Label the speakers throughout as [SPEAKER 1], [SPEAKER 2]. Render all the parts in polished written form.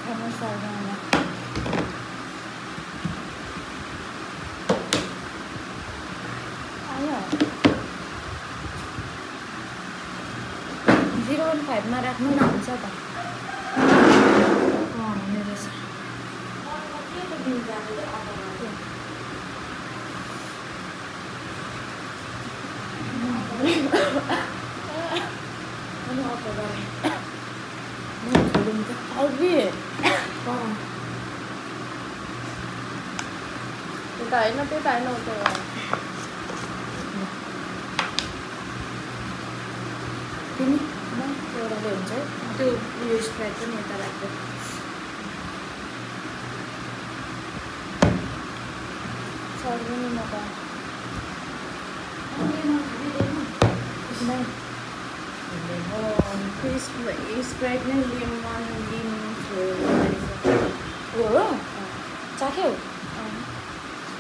[SPEAKER 1] खाना सर्दैन आयो 015 मा राख्नु न हुन्छ त हुने रहेछ अनि अटो गरेँ अघि त्यता होइन उता तिमी एउटाले हुन्छ त्यो उयो स्प्राइट पनि यता राख्दै सर्दैन म त स्प्राइट नै लेमन हो चाख्यौ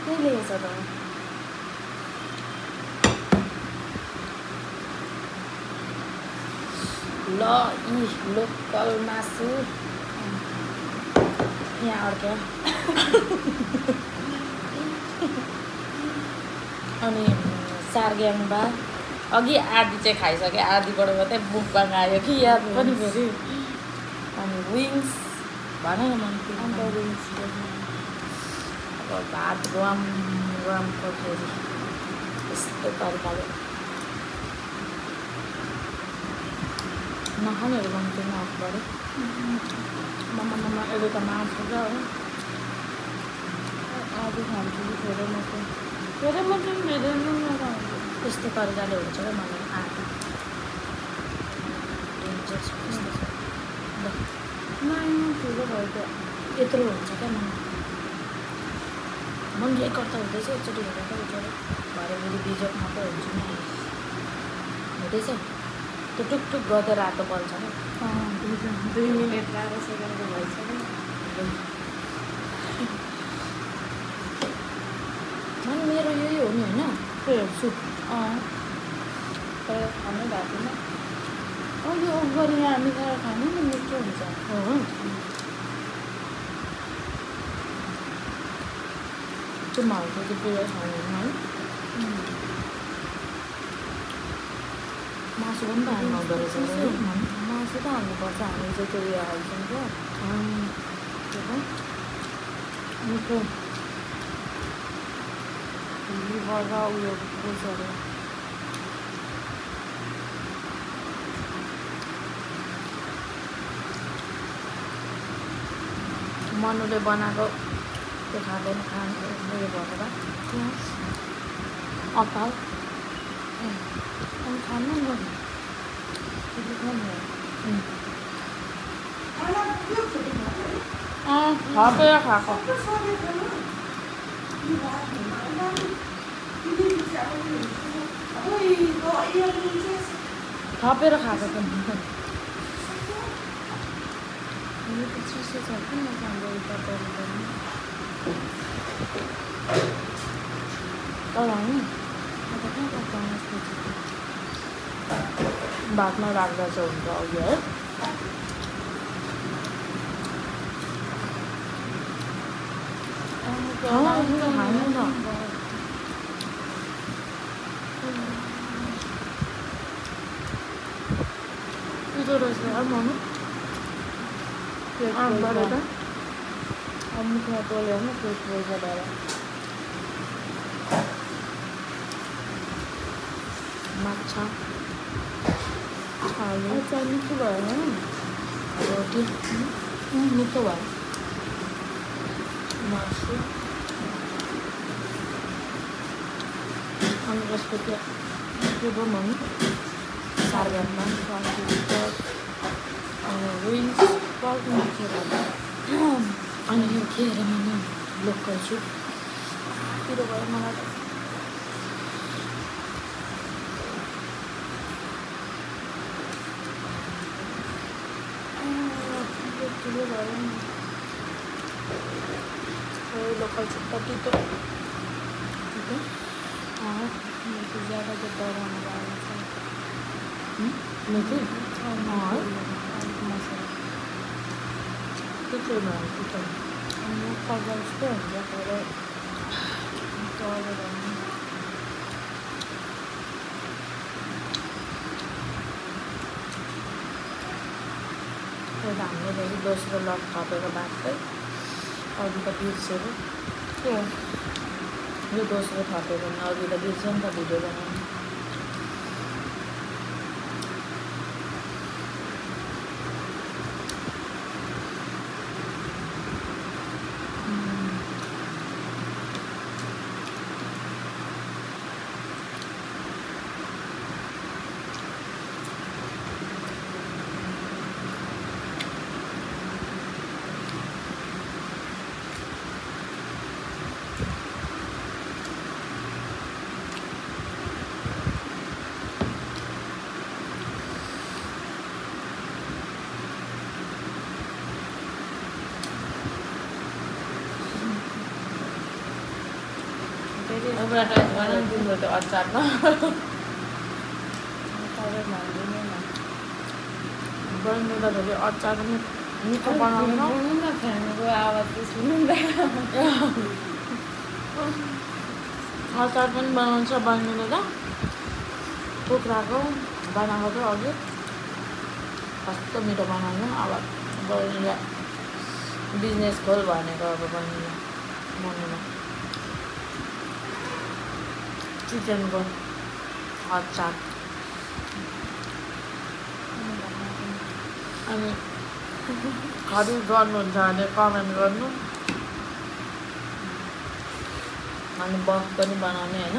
[SPEAKER 1] के लिएछ त ल यी लोकल मासु यहाँ अर्क्या अनि सार्ग्याङबा अघि आधी चाहिँ खाइसकेँ आधीबाट मात्रै बुकबाङ आयो कि याद पनि फेरि अनि विङ्स भन न मन अन्त विङ्स अब भात गरमको फेरि यस्तो तरिकाले नखानेहरू भन्थ्यो अखबार मम्मा अहिले त मासु छ हो आधी खान्छु धेरै मात्रै त्यस्तो तरिकाले हुन्छ क्या मलाई आधी डेन्जर त्यस्तो छ ठुलो भएको यत्रो हुन्छ क्या मन रेकर्ड त हुँदैछ एकचोटि हेरेर उठेर भरे बिजोक मात्रै हुन्छ नि हुँदैछ त्यो टुकटुक गर्दै रातो बल्छ क्या 2 मिनट 12 सेकेन्डको भइसक्यो मन मेरो यही हो नि होइन सुप तर खानै भएको छैन अघि अफ गरी यहाँ मिलाएर खानु नि मिठो हुन्छ हो त्यो माउको चाहिँ पुरै खाँदैन है मासु पनि त हाल्नु आउँदो रहेछ मासु त हाल्नुपर्छ हामी चाहिँ त्यो उयो हाल्छौँ क्या त्यो मिठो लिभर र उयो बुझ्यो मनुले बनाएको त्यो खाँदैन खानु उयो भएर अपाल खानु न थपेर खाएको थपेर खाएको पनि चिसो छ कि मसँग उता पर्दैन तर नि भातमा राख्दा चाहिँ हुन्छ अघि है खानु न पिरो रहेछ मनु गरेर मुखमा तोल्यो भने पेट रहेछ भएर माछा छाले मिठो भयो रोटी मिठो भयो मासु अनि जस्तो त्यो बनाउनु सार्गनमा अनि विङ्स पर्क मिठो अनि यो के अरे मैले लोकल सुप पिरो भयो मलाई ठुलो भयो नि लोकल सुप त तितो ज्यादा जो डराउनु भएको छ मिठो मसला किचनमा किचन
[SPEAKER 2] कलर जस्तो हुन्छ तर चलेर
[SPEAKER 1] हामीले फेरि दोस्रो लट थपेको बाद चाहिँ अघि त बिर्सेको
[SPEAKER 2] के
[SPEAKER 1] यो दोस्रो थपेको भने अघि त बिर्स्यो नि त भिडियो बनाउनु एउटा बनाइदिनु त्यो अचारमा बहिनीलाई अचार पनि मिठो बनाउनु
[SPEAKER 2] फ्यानको आवाज चाहिँ सुन्नु
[SPEAKER 1] अचार पनि बनाउँछ बहिनीले त कुखुराको बनाएको थियो अघि कस्तो मिठो बनाउनु अब बहिनीलाई बिजनेस खोल भनेको अब बहिनीलाई मम्मीलाई चिकनको अचार अनि खरिद गर्नुहुन्छ भने कमेन्ट गर्नु अनि बफ पनि बनाउने होइन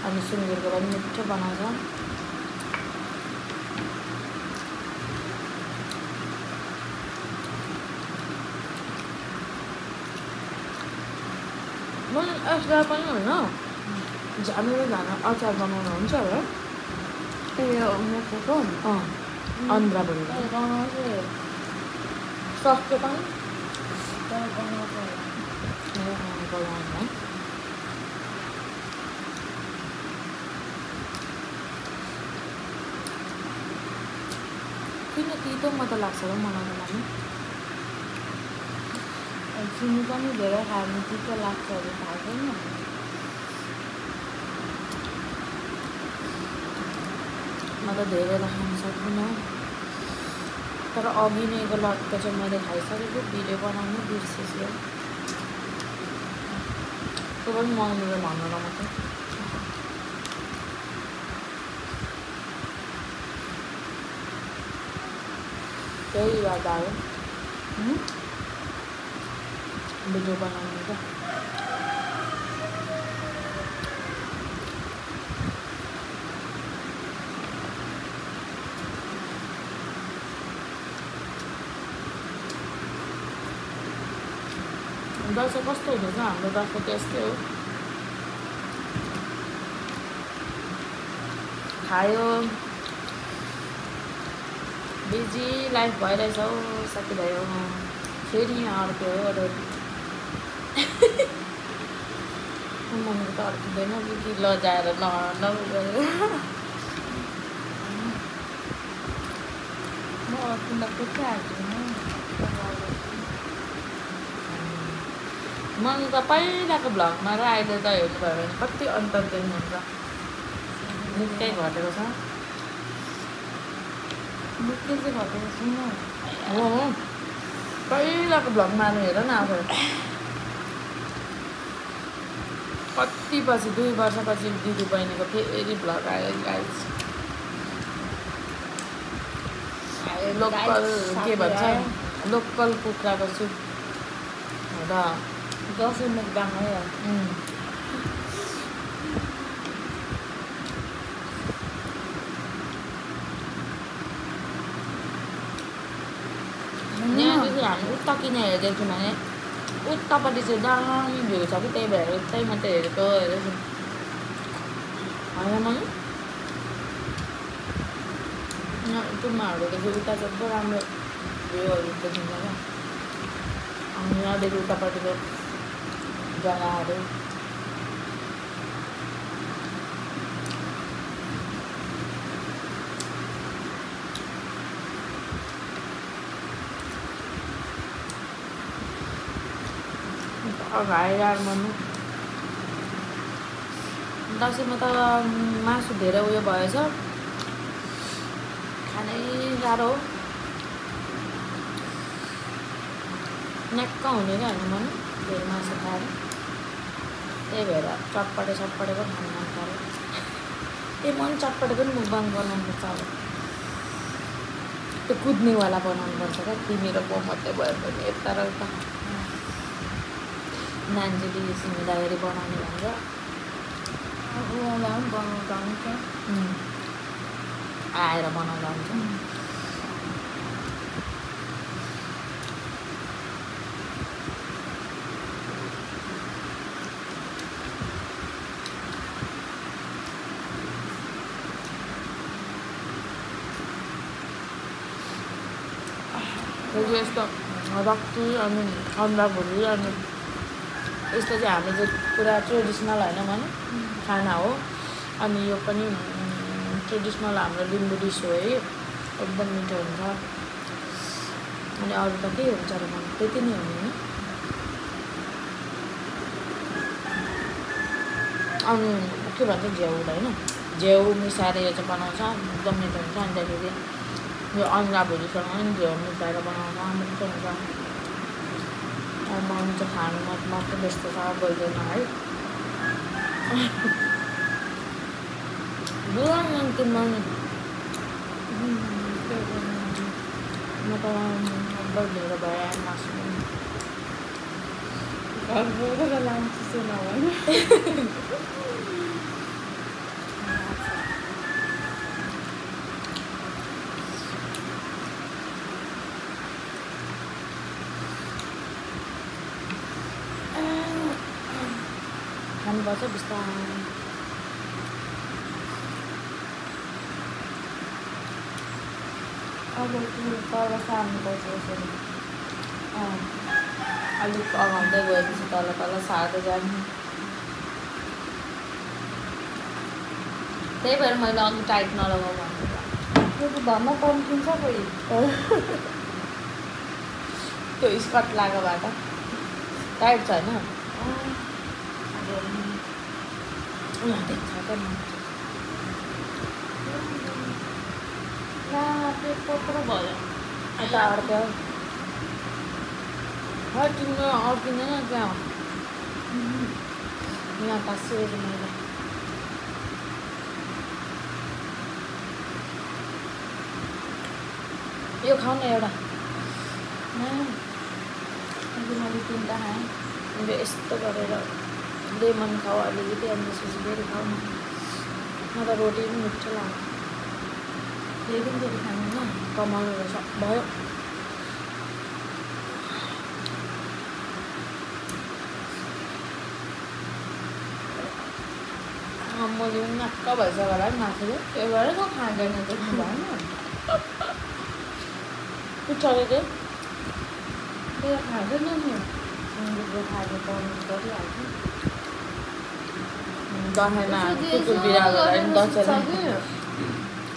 [SPEAKER 1] अनि सुँगुरको पनि मिठो बनाउँछ मलाई यसलाई पनि होइन झानेर झाना अचार बनाउनुहुन्छ होला
[SPEAKER 2] ए मेथीको
[SPEAKER 1] अन्ध्राभरि सस्तो पनि बनाउनु किन तितो मात्र लाग्छ र मलाई त
[SPEAKER 2] चिनी पनि धेरै खानु चिसो लाग्छ अरे थाहा छैन
[SPEAKER 1] म त धेरै त खान सक्दिनँ तर अघि नैको लटको चाहिँ मैले खाइसकेको भिडियो बनाउनु बिर्सेछु त्यो पनि मम्मीले भनेर मात्रै त्यही याद आयो भिडियो बनाउनु त दसैँ कस्तो हुँदैछ हाम्रो दसैँ त्यस्तै हो खायो बिजी लाइफ भइरहेछ हौ साथीभाइ हो फेरि यहाँ अर्को हो मम्मीको त अर्किँदैन बिजी लजाएर नौ गरेर
[SPEAKER 2] म अर्किँदा पुग्छ
[SPEAKER 1] मन त पहिलाको भ्लगमा र अहिले त हेर्नुभयो भने कति अन्तर देख्नुहुन्छ निकै घटेको छ
[SPEAKER 2] निकै चाहिँ घटेको छैन
[SPEAKER 1] हो पहिलाको भ्लगमा हेर न अब कति पछि 2 वर्षपछि दिदी बहिनीको फेरि भ्लग आयो गाइस लोकल के भन्छ लोकल कुखुराको सुप र
[SPEAKER 2] दसैँ मुक्दाङ हो
[SPEAKER 1] यहाँदेखि हामी उता किन हेर्दैछौँ भने उतापट्टि चाहिँ दामी भ्यू छ कि त्यही भएर उतै मात्रै हेरेको हेरेको होइन मैले यहाँ टुम्माहरूदेखि उता चाहिँ राम्रो भ्यूहरू देखिन्छ क्या अनि यहाँदेखि उतापट्टिको जग्गाहरू भाइदार मनु दसैँमा त मासु धेरै उयो भएछ खानै गाह्रो हो न्याक्क हुने क्या होइन मनु धेरै मासु खाएर त्यही भएर चटपटे पो खानु मन पऱ्यो ए मन चटपटे पनि मुखबाङ बनाउनुपर्छ अब त्यो कुद्नेवाला बनाउनुपर्छ क्या तिमी र म मात्रै भयो भने यता र उता नानीले हुँदाखेरि बनाउने भन्छ
[SPEAKER 2] उहाँलाई पनि बनाउँदा हुन्छ
[SPEAKER 1] आएर बनाउँदा हुन्छ यस्तो रक्ती अनि अन्डाभुली अनि यस्तो चाहिँ हामी चाहिँ पुरा ट्रेडिसनल होइन भने खाना हो अनि यो पनि ट्रेडिसनल हाम्रो लिम्बू डिस हो है एकदम मिठो हुन्छ अनि अरू त के हुन्छ र मन त्यति नै हो नि अनि के भन्छ झ्याउ होइन झ्याउ मिसाएर यो चाहिँ बनाउँछ एकदम मिठो हुन्छ अनि त्यहाँदेखि यो अन्डाभुलीसँग पनि झ्याउ मिसाएर बनाउँछ मिठो हुन्छ मन चाहिँ खानु मात्रै त्यस्तो छ बोल्दैन है बुवा तिमीमा नि म त बहिनीहरू भयो मासु
[SPEAKER 2] घरबाट लान्छु सुना भने
[SPEAKER 1] खानुपर्छ बिस्तारै
[SPEAKER 2] अब तल सार्नुपर्छ यसरी
[SPEAKER 1] अलिक अगाउँदै गएपछि तल सार्दै जाने त्यही भएर मैले अघि टाइट नलगाऊ भनेको
[SPEAKER 2] त्यो त धन्न तन्किन्छ कोही
[SPEAKER 1] त्यो स्कर्ट लागेबाट टाइट छैन यहाँ देख्छ क्या
[SPEAKER 2] पेट कत्रो भयो
[SPEAKER 1] यता अर्को तिम्रो अड्किँदैन क्या यहाँ तासिएको मैले यो खाऊ न एउटा
[SPEAKER 2] मैले 3टा खाएँ
[SPEAKER 1] यो यस्तो गरेर लेमन खाऊ अलिकति अनि त्यसपछि फेरि खाऊ न म त रोटी पनि मिठो लाग्छ
[SPEAKER 2] फेरि पनि फेरि खानु न
[SPEAKER 1] कमाल भयो म चाहिँ नक्क भइसक्यो होला नि मासुले
[SPEAKER 2] त्यो भएर त खाँदैन देख्नु भएन
[SPEAKER 1] पुच्छले चाहिँ
[SPEAKER 2] त्यो खाँदैन नि सुँगुरको खाएको पाउनु गरिहाल्छ
[SPEAKER 1] दसैँमा कुकुर बिरालोलाई पनि दसैँमा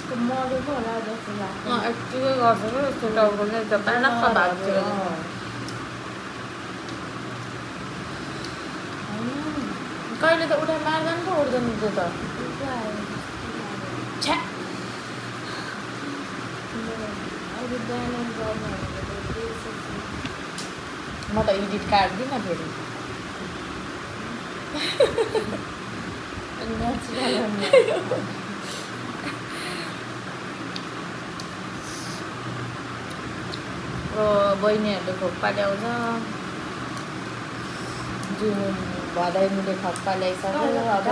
[SPEAKER 2] त्यो मरेको होला जस्तो लाग्छ
[SPEAKER 1] यत्तिकै गर्छ क्या यस्तो टाउको नै त पानक्क भाग्छ कहिले त उठाइ मार्दैन पो उठ्दैन त्यो त छ्या म त एडिट काट्दिनँ फेरि बहिनीहरूले खोप्पा ल्याउँछ जुन भदैनीले खप्पा ल्याइसक्यो अब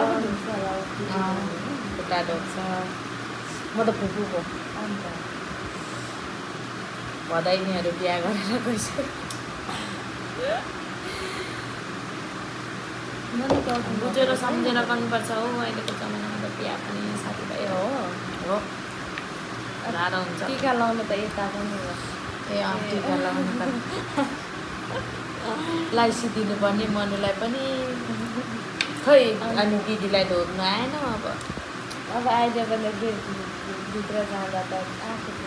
[SPEAKER 1] खुट्टा ढोक्छ म त फुपूको भदैनीहरू बिहा गरेर गइसक्यो बुझेर सम्झेर गर्नुपर्छ हो अहिलेको जमानामा त बिहा पनि साथीभाइ हो गाह्रो हुन्छ
[SPEAKER 2] टिका लाउनु त यता पनि हो
[SPEAKER 1] ए टिका लगाउनु त लाइसी दिनुपर्ने मनुलाई पनि खै अनि दिदीलाई ढोग्नु आएन अब
[SPEAKER 2] अहिले पनि भित्र जाँदा त आएको छ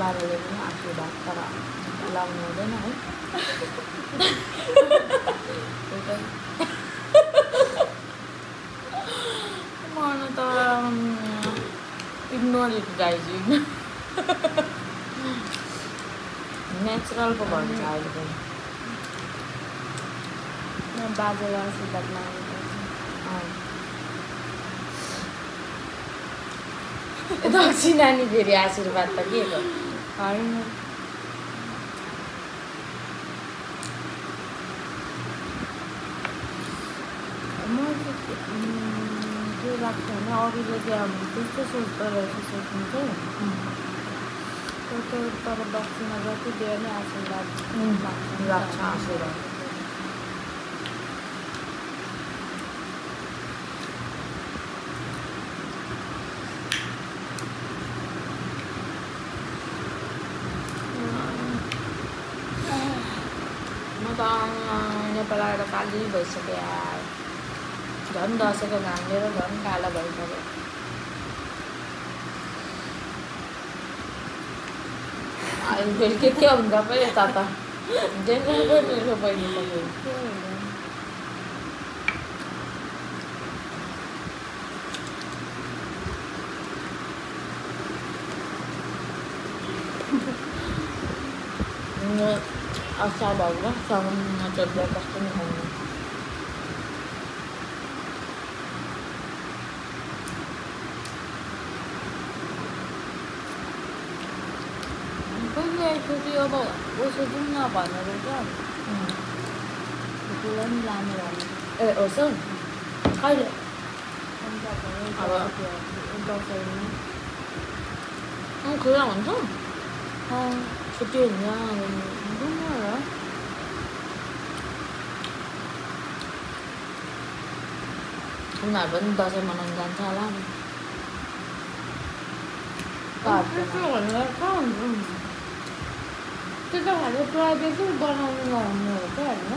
[SPEAKER 1] बाबाले पनि आशीर्वाद तर लाउनु हुँदैन है मन त इग्नोर इट गाइज नेचुरल पो भन्छ अहिले पनि
[SPEAKER 2] बाजेको आशीर्वाद माग्नु
[SPEAKER 1] दक्षी नानी फेरि आशीर्वाद त के हो
[SPEAKER 2] होइन म के लाग्छ भने अरूले चाहिँ त्यस्तो सोच्दो रहेछ सोच्नु चाहिँ तर दक्षिणा जति दियो नि आशीर्वाद
[SPEAKER 1] लाग्छ आशीर्वाद म त नेपाल आएर काली भइसक्यो यार झन् दसैँको घामले र झन् काला भइसक्यो अहिले फेरि के हुन्छ पो यता त डेन्जर पो मेरो बहिनी त फेरि असार भाउमा साउनमा 14 कस्तो नि खाउनु
[SPEAKER 2] कहिले आइपुग्यो अब उसो जाउँ न भनेर चाहिँ ठुलो पनि लाने भने
[SPEAKER 1] ए उसो कहिले
[SPEAKER 2] अब दसैँमा
[SPEAKER 1] खुला हुन्छ छुट्टी हुन्छ
[SPEAKER 2] हुँदैन र
[SPEAKER 1] उनीहरू पनि दसैँ मनाउनु जान्छ होला नि
[SPEAKER 2] त्यस्तो भनेर कहाँ हुन्छ त्यो त खालि प्राइभेटै बनाउनु नहुनु हो क्या होइन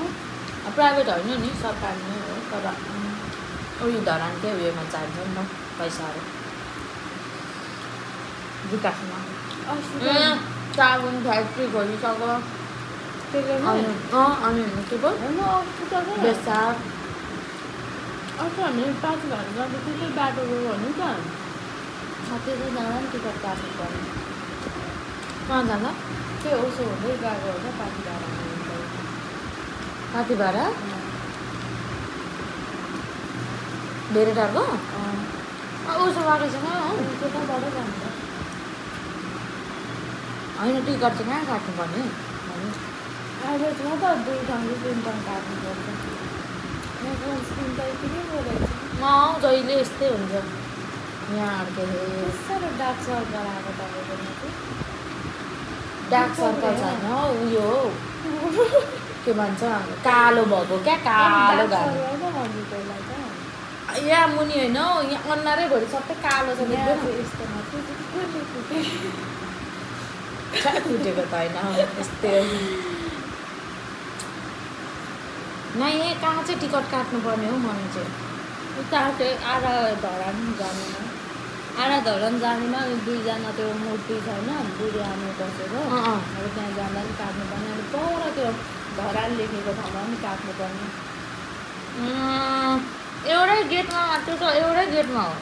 [SPEAKER 1] प्राइभेट होइन नि सरकारी नै हो तर उयो धरानकै उयोमा चाहिन्छ नि त पैसाहरू विकासमा साबुन फ्याक्ट्री खोलिसक्यो अनि के पो
[SPEAKER 2] होइन अस्पताल
[SPEAKER 1] बेसार
[SPEAKER 2] अस्ति हामीले 5 घर जाँदा त्यतै बाटो गयो भने त त्यतै जाँदा नि टिकट काट्नु पर्ने
[SPEAKER 1] कहाँ जाँदा
[SPEAKER 2] त्यो उसो हुँदै गएको हो क्या पाथी
[SPEAKER 1] साथी भाडा
[SPEAKER 2] भाडा
[SPEAKER 1] धेरै टाढो उसो गएको छैन
[SPEAKER 2] त्यताबाटै जान्छ
[SPEAKER 1] होइन टिकट चाहिँ कहाँ काट्नुपर्ने
[SPEAKER 2] एभरेजमा त 2 ठाउँ 3 ठाउँ काट्नुपर्छ यहाँ स्किन त यतिकै गरेको छ
[SPEAKER 1] जहिले यस्तै हुन्छ यहाँ के अरे
[SPEAKER 2] साह्रो डार्क सर्कल आएको तपाईँको चाहिँ
[SPEAKER 1] डार्क सर्कल छैन उयो हो के भन्छ कालो भएको क्या कालो घाम यहाँ मुनि होइन यहाँ अनुहारैभरि सबै कालो छ देख्दैन फुटेको त होइन यस्तै नै कहाँ चाहिँ टिकट काट्नुपर्ने हो मलाई चाहिँ
[SPEAKER 2] उता चाहिँ आधा धरान जानेमा आधा धरान जानेमा 2 जना त्यो मूर्ति छैन बुढी आमा बसेको अब त्यहाँ जाँदा पनि काट्नुपर्ने अनि पर त्यो धरान लेखेको ठाउँमा पनि काट्नुपर्ने
[SPEAKER 1] एउटै गेटमा मात्र छ एउटै गेटमा हो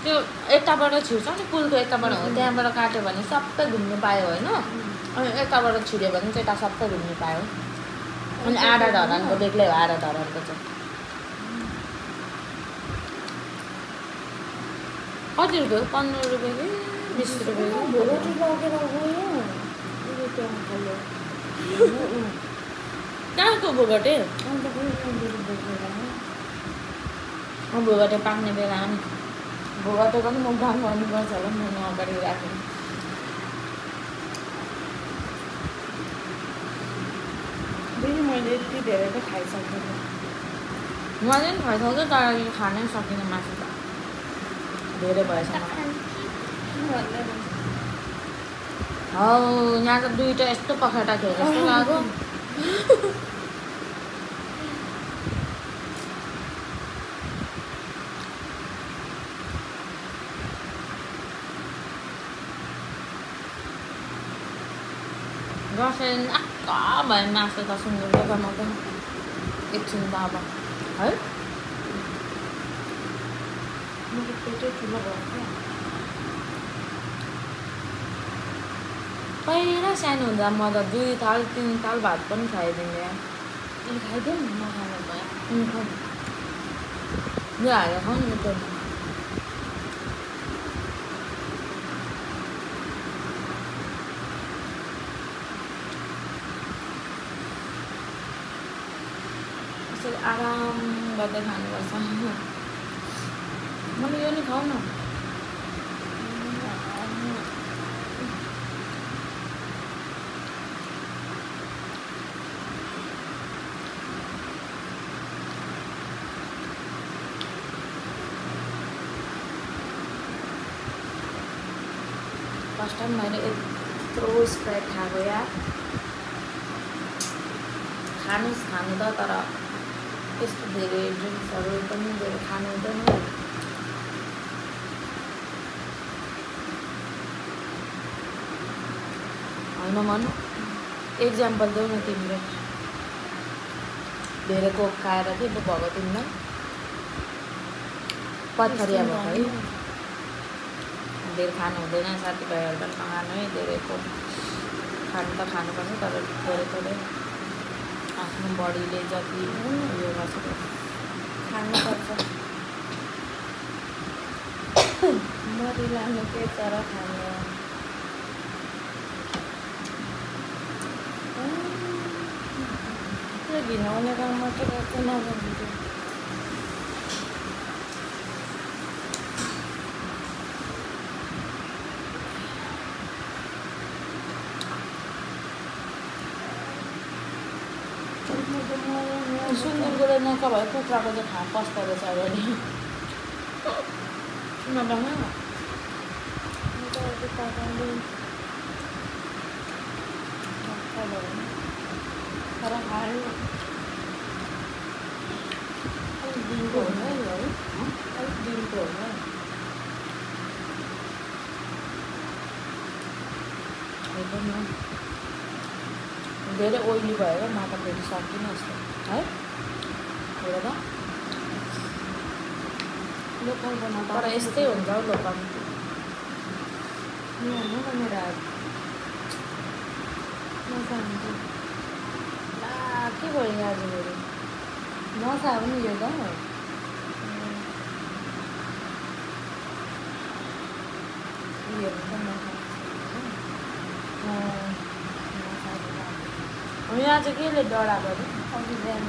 [SPEAKER 1] त्यो यताबाट छिर्छ नि पुलको यताबाट हो त्यहाँबाट काट्यो भने सबै घुम्नु पायो होइन अनि यताबाट छिर्यो भने चाहिँ यता सबै घुम्नु पायो अनि आधा धरानको बेग्लै हो आधा धरानको चाहिँ कति रुपियाँ 15 रुपियाँ कि 20 रुपियाँ
[SPEAKER 2] भोगटी लगेर गयो त्यहाँ खोल्यो
[SPEAKER 1] कहाँको भोगटे
[SPEAKER 2] अन्त
[SPEAKER 1] भोगटे पाक्ने बेला नि भोगटेको पनि म काम गर्नुपर्छ होला म अगाडि राखेँ
[SPEAKER 2] फेरि मैले यति धेरै त खाइसकेँ
[SPEAKER 1] मैले पनि खाइसक्छु तर यो खानै सकिनँ मासु त धेरै भएछ हौ यहाँ त 2टा यस्तो पखेटा खेल जस्तो लाग्यो बसेर नाक्क भयो मासु त सुँगुरको त म त एकछिन त अब है
[SPEAKER 2] मेरो पेटै ठुलो भयो क्या
[SPEAKER 1] पहिला सानो हुँदा म त 2 थाल 3 थाल भात पनि खाइदिने
[SPEAKER 2] खाइदेऊ न नखानु भयो
[SPEAKER 1] यो हालेर खाउँ न त यसरी आराम गर्दै खानुपर्छ मैले यो नि खाऊ न फर्स्ट टाइम मैले यत्रो स्प्राइट खाएको यार खानुहोस् खानु त तर यस्तो धेरै ड्रिङ्क्सहरू पनि धेरै खानु हुँदैन होइन भन एक्जाम्पल देऊ न तिमीले धेरै कोक खाएर के पो भएको तिमीलाई पथरिया भएको है धेरै खानु हुँदैन साथीभाइहरू पनि नखानु है धेरै कोक खानु त खानुपर्छ तर थोरै थोरै आफ्नो बडीले जति उयो गर्छ खानुपर्छ
[SPEAKER 2] मरि लानु के तर खानु त्यो घिनाउने काम मात्रै गर्छ नगर्नु
[SPEAKER 1] सुँगुरको त नखा भयो कुखुराको चाहिँ खा पस्दो रहेछ अहिले नबना
[SPEAKER 2] तर खायो
[SPEAKER 1] अलिक दिनको हो है यो है अलिक दिनको हो है धेरै ओइली भएर माता फेरि सक्दिनँ जस्तो है हेर त
[SPEAKER 2] लोकल बनाउँदा
[SPEAKER 1] तर यस्तै हुन्छ हौ लोकल
[SPEAKER 2] हेर्नु न मेरो हात नसा हुन्छ
[SPEAKER 1] ला के भयो आज मेरो
[SPEAKER 2] नसा पनि यो त
[SPEAKER 1] हेर्नु त नखा यहाँ चाहिँ केले डराएको अरे
[SPEAKER 2] अघि बिहान